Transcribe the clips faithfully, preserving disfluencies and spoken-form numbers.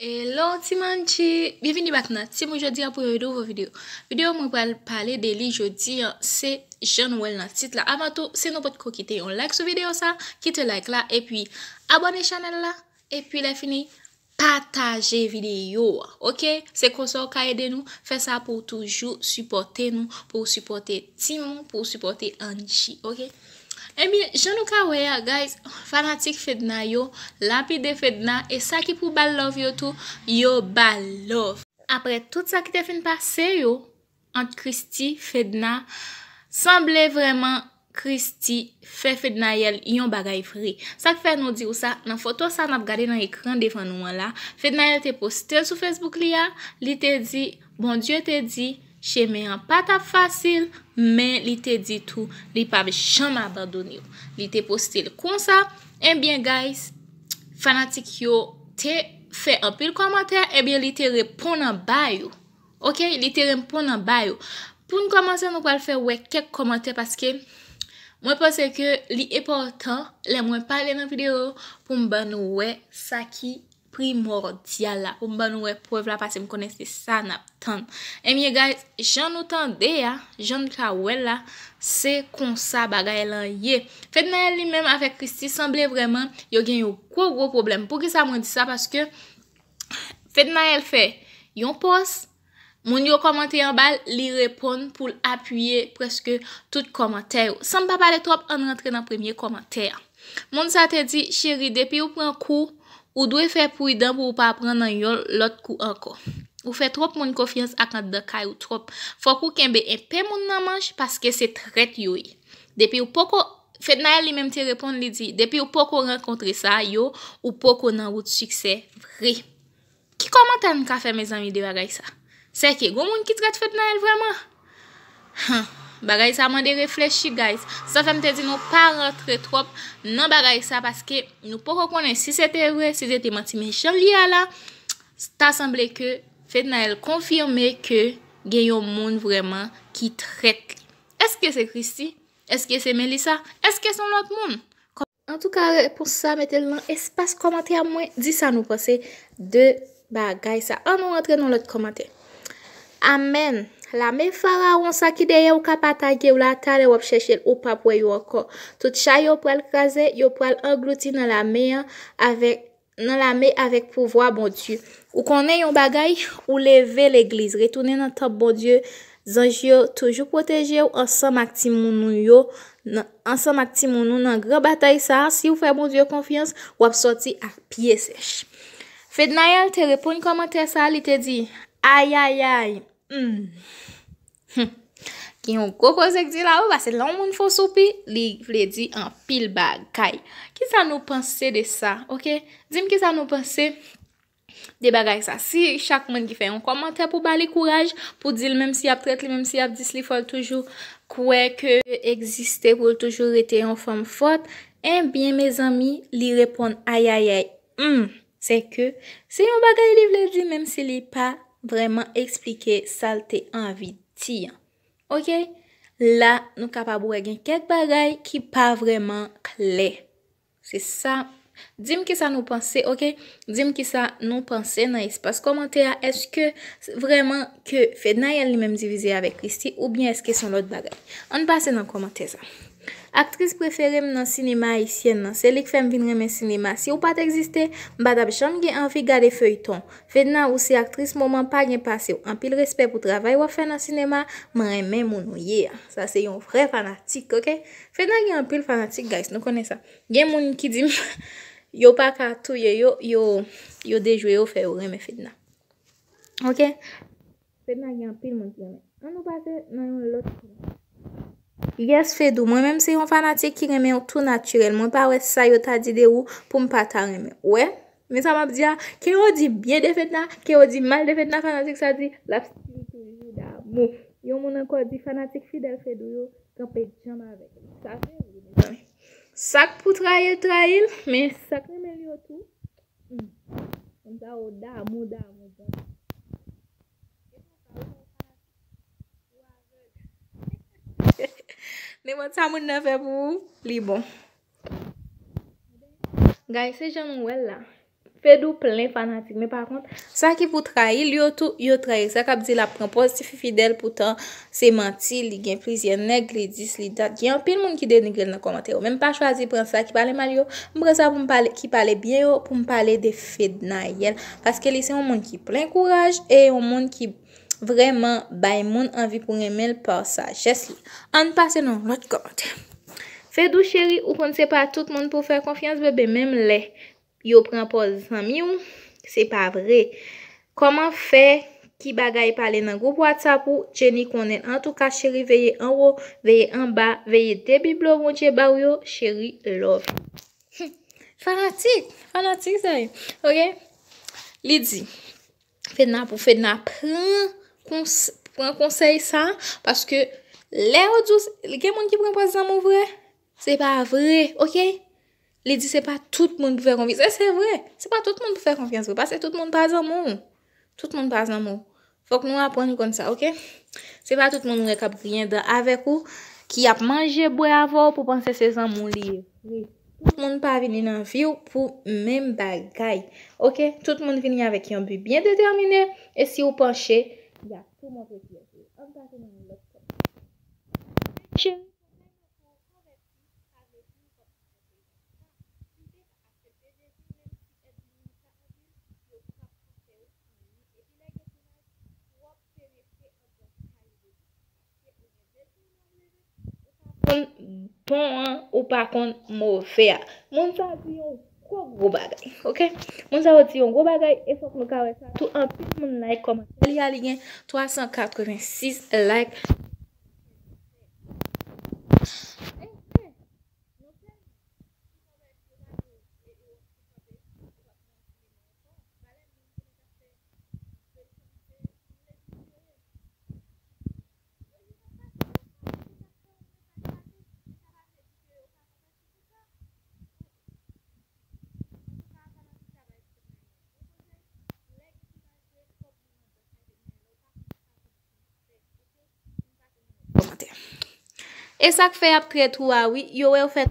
Hello ti manchi, byenvini back nan Team Ou jodi a pou yon nouvo videyo. Videyo mwen pral pale de li jodi an, se jan nou wè l nan tit la. Avan tou, si nou potko kite yon like sou videyo sa, kite like la, epi abòne chanèl la, epi lè fini, pataje videyo a, oke? Se konsa w ka ede nou fè sa pou w toujou sipòte nou, pou w sipòte Team Ou, pou w sipòte Angie, oke? Ebyen, jan nou ka wè a, guys, fanatik Fedna yo lapide Fedna, e sa ki pou ba l love yo tou, yo ba l love. Apre tout sa ki te fin pase yo ant Christie, Fedna, sanble vrèman Christie fè Fednaelle yon bagay vre. Sa k fè nou di w sa, nan foto sa n ap gade nan ekran devan nou an la, Fednaelle te poste l sou Facebook li a, li te di, Bondye te di, chemen an pa t ap fasil, men li te di tou, li p ap janm abandone w. Li te poste l konsa. Ebyen, guys, fanatik yo te fè anpil kòmantè, ebyen, li te reponn anba yo. Oke, li te reponn anba yo. Pou n kòmanse, nou pral fè wè kèk kòmantè paske mwen panse ke li enpòtan lè mwen pale nan videyo pou m ban nou wè sa ki primòdyal la, pou m ban nou wè prèv la paske m konnen se sa n ap tann. Ebyen, guys, jan nou tande a, jan n ka wè l la, se konsa bagay lan ye. Fednaelle li menm avèk Christie sanble vrèman yo gen yon gwo gwo pwoblèm. Poukisa mwen di sa? Paske Fednaelle fè yon pòs, moun yo kòmante anba l, li reponn pou l apiye prèske tout kòmantè yo. San m pa pale twòp, ann rantre nan premye kòmantè a. Moun sa te di, cheri, depi w pran kou, ou dwe fè pridan pou w pa pran nan yon lòt kou ankò. Ou fè twòp moun konfyans ak anndan kay ou twòp. Fòk ou kenbe enpe moun nan manch paske se trèt yo ye. Depi w poko, Fednaelle li menm te reponn, li di, depi w poko rankontre sa yo, ou poko nan wout siksè vre. Ki kòmantè n ka fè, mezanmi, de bagay sa? Sèke gon moun ki trèt Fednaelle vrèman? Huh, bagay sa mande reflechi, guys. Sa fè m te di nou pa rantre twòp nan bagay sa, paske nou poko konnen si se te vre, si se te manti. Men jan l ye a la, ta sanble ke Fednaelle konfime ke gen yon moun vrèman ki trèt li. Èske se Christie? Èske se Melissa? Èske se yon lòt moun? Antouka, repons sa, mete l nan espas kòmantè a mwen. Di sa nou panse de bagay sa. Ann nou rantre nan lòt kòmantè. Amèn. Lame Farawon sa ki dèyè w ka pa tage w la, talè w ap chèche l, ou p ap wè yo ankò. Tout chay yo pral kraze, yo pral anglouti nan lame an avèk, nan lame avèk pouvwa Bondye. Ou konnen yon bagay, ou leve legliz, retounen nan tanp Bondye, zanj yo toujou pwoteje w ansanm ak timoun ou yo, nan, ansanm ak timoun ou nan gran batay sa a. Si w fè Bondye konfyans, w ap sòti ak pye sèch. Fednaelle te reponn kòmantè sa a, li te di, ayayay, hmm. Hmm. Gen yon gwo koze k di la wi, paske lè yon moun fè w soupi, li vle di anpil bagay. Kisa nou panse de sa, oke? Di m kisa nou panse de bagay sa. Si chak moun ki fè yon kòmantè pou ba li kouraj, pou di l menm si y ap trèt li, menm si y ap dis li fò l toujou kwè ke egziste, pou l toujou rete yon fanm fòt, ebyen, mezanmi, li reponn ayayay. Hmm, se ke se yon bagay li vle di, menm si li pa vrèman eksplike sa l te anvi di an. Oke? La, nou kapab wè gen kèk bagay ki pa vrèman klè. Se sa. Di m kisa nou panse, oke? Di m kisa nou panse nan espas kòmantè a. Èske vrèman ke Fednaelle li menm divize avèk Christie, oubyen èske se yon lòt bagay? Ann pase nan kòmantè sa. Aktris prefere m nan sinema ayisyèn nan. Se li k fè m vin renmen sinema. Si w pa t egziste, m pa t ap janm gen anvi gade feyton. Fedna, ou se aktris moman, pa gen pase w. Anpil respè pou travay w ap fè nan sinema. Mwen renmen moun ou ye a. Sa se yon vrè fanatik, oke? Fedna gen anpil fanatik, guys. Nou konnen sa. Gen moun ki di m yo pa ka touye yo, yo, yo dejwe yo, fè yo renmen Fedna. Oke? Fedna gen anpil moun ki renmen. Ann nou pase nan yon lòt. Yes, Fedou, mwen menm se yon fanatik ki renmen w tou natirèl. Mwen pa wè sa yo ta di de ou pou m pa ta renmen w. Wè? Men sa m ap di a, ke yo di byen de Fedna, ke yo di mal de Fedna, fanatik sa di, l ap still toujou damou. Yon moun ankò di, fanatik fidèl Fedou yo kanpe djanm avèk li. Sa se vre, mezanmi. Sa k pou trayi l, trayi l, men sa k renmen l yo tou, hmm. Moun sa yo damou, damou, damou. Nenpòt sa moun nan fè pou ou, li bon. Guys, se jan nou wè l la. Fedou plen fanatik, men pa kont, sa ki pou trayi l yo tou, yo trayi l. Sa k ap di l ap pran pòz tifi fidèl, poutan se manti, li gen plizyè nèg, li dis, li dat. Gen anpil moun ki denigre l nan kòmantè yo, men m pa chwazi pran sa ki pale mal yo, m pran sa pou m pale, ki pale byen yo, pou m pale de Fednaelle. Paske li se yon moun ki plen kouraj e yon moun ki vrèman bay moun anvi pou renmen l pa sajès li. Ann pase nan lòt kòmantè. Fedou cheri, ou konn se pa tout moun pou fè konfyans, bebe, menm lè yo pran pòz zanmi w, se pa vre. Kòman fè ki bagay pale nan gwoup WhatsApp ou, Jenny konnen. Antouka, cheri, veye anwo, veye anba, veye de biblo Bondye ba w yo, cheri, love. Fanatik, fanatik sa ye. Ok? Li di, Fedna pou Fedna pran kons-, pran konsèy sa, paske lè yo di w, gen moun ki pran pòz zanmi w vre, se pa vre, ok? Li di se pa tout moun pou fè konfyans. E se vre, se pa tout moun pou fè konfyans vre, paske tout moun pa zanmi w. Tout moun pa zanmi w. Fòk nou aprann konn sa, ok? Se pa tout moun ou wè k ap griyen dan avèk ou, ki ap manje bwè avè w pou panse se zanmi w li ye. Wi. Tout moun pa vini nan vi w pou menm bagay, ok? Tout moun vini avèk yon bi byen detèmine, e si w panche, y a tou montre pyès ou. Ann pase nan yon lòt kòmantè. Cheri, konn bon an, ou pa konn move a. Moun sa di yon gwo gwo bagay, ok? Moun sa yo di yon gwo bagay, e fòk nou ka wè sa tou. Anpil moun like kòmantè li a, li gen twa san katrevensis like. Kòmantè. E sa k fè y ap trèt ou a wi, yo wè w fè.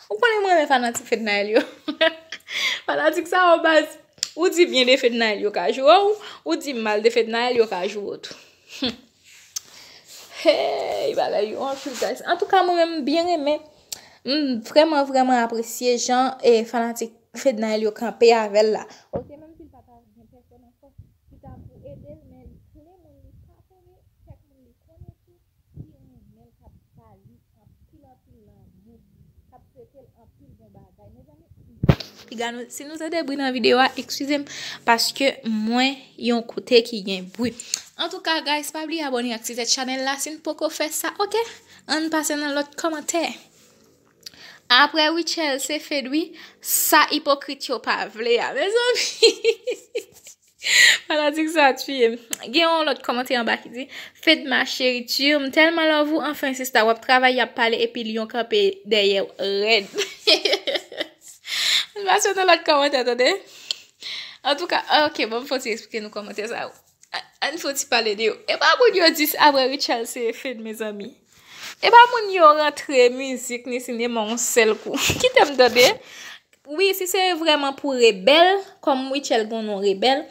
Ou konnen mwen renmen fanatik Fednaelle yo. Fanatik sa yo baz, ou di byen de Fednaelle yo ka joure w, ou di mal de Fednaelle yo ka joure w tou. Hey, bagay yo anpil, guys. Antouka, mwen menm, m byen renmen. M vrèman, vrèman apresye jan e fanatik Fednaelle yo kanpe avè l la. Ok, menm si l pa ta gen pèsòn ankò ki ta pou ede l, men li plen moun li pa konnen, kèk moun li konnen tou, ki renmen l, k ap ba li anpil, anpil lanmou, k ap swete l anpil bon bagay. Mezanmi, piga nou, si nou tande bri nan videyo a, eskize m, paske mwen yon kote ki gen bri. Antouka, guys, pa bliye abòne ak Tizèt Chanèl la si n poko fè sa, ok? Ann pase nan lòt kòmantè. Apre Rutshelle, se Fed wi, sa ipokrit yo pa vle a, mezanmi. Fanatik sa tiye m. Gen yon lòt kòmantè anba ki di, Fed ma chérie, tu, m tèlman love ou, anfen, sista, w ap travay, y ap pale, epi lyon kanpe dèyè w rèd. Ann pase nan lòt kòmantè, tande. Antouka, ok, bon, m fò ti eksplike nou kòmantè sa yo. A-, ann fò ti pale de yo. E pa moun yo di apre Rutshelle se Fed, mezanmi. E pa moun yo rantre mizik ni sinema yon sèl kou. Kite m tande. Wi, si se vrèman pou rebèl, kòm Rutshelle gon non rebèl,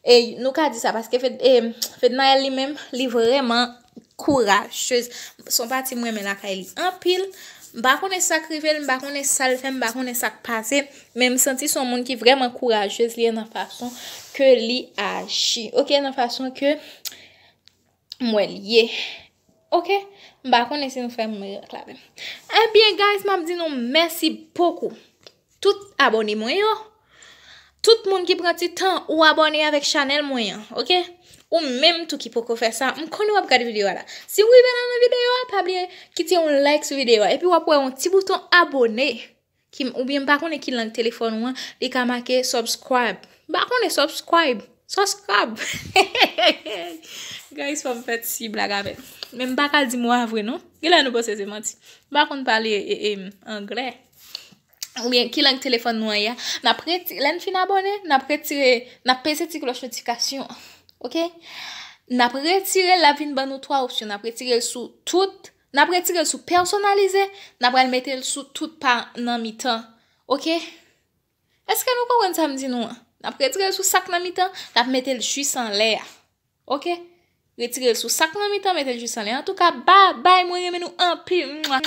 e nou ka di sa paske Fed, e, Fednaelle li menm, li vrèman kourajez. Se yon pati mwen renmen lakay li anpil. M pa konnen sa k rive l, m pa konnen sa l fè, m pa konnen sa k pase, men m santi se yon moun ki vrèman kourajez li ye nan fason ke li aji. Ok, nan fason ke m wè l ye. Ok? M pa konnen si nou fè m reklame. Ebyen, guys, m ap di nou mèsi bokou. Tout abòne mwen yo. Tout moun ki pran ti tan ou abòne avèk chanèl mwen an, ok? Ou menm tou ki poko fè sa, m konnen w ap gade videyo a la. Si w rive la nan videyo a, pa bliye kite yon like sou videyo a. Epi w ap wè yon ti bouton abòne. Ki, oubyen m pa konnen ki lang telefòn ou an, li ka make subscribe. M pa konnen subscribe. Subscribe. Guys, fò m fè ti blag avè l. Men m pa ka di mo a vre non. Genlè nou panse se manti. M pa konn pale, e, e, anglè. oubyen ki lang telefòn nou an ye a, n ap reti-, lè n fin abòne, n ap retire, n ap peze ti klòch notifikasyon an. Oke? N ap retire l, l ap vin ban nou twa opsyon. N ap retire l sou tout, n ap retire l sou pèsonalize, n ap pral mete l sou tout pa nan mitan. Oke? Èske nou konprann sa m di nou an? N ap retire l sou sak nan mitan, n ap mete l jis anlè a. Oke? Retire l sou sak nan mitan, mete l jis anlè. Antouka, babay, mwen renmen nou anpil. Mwa.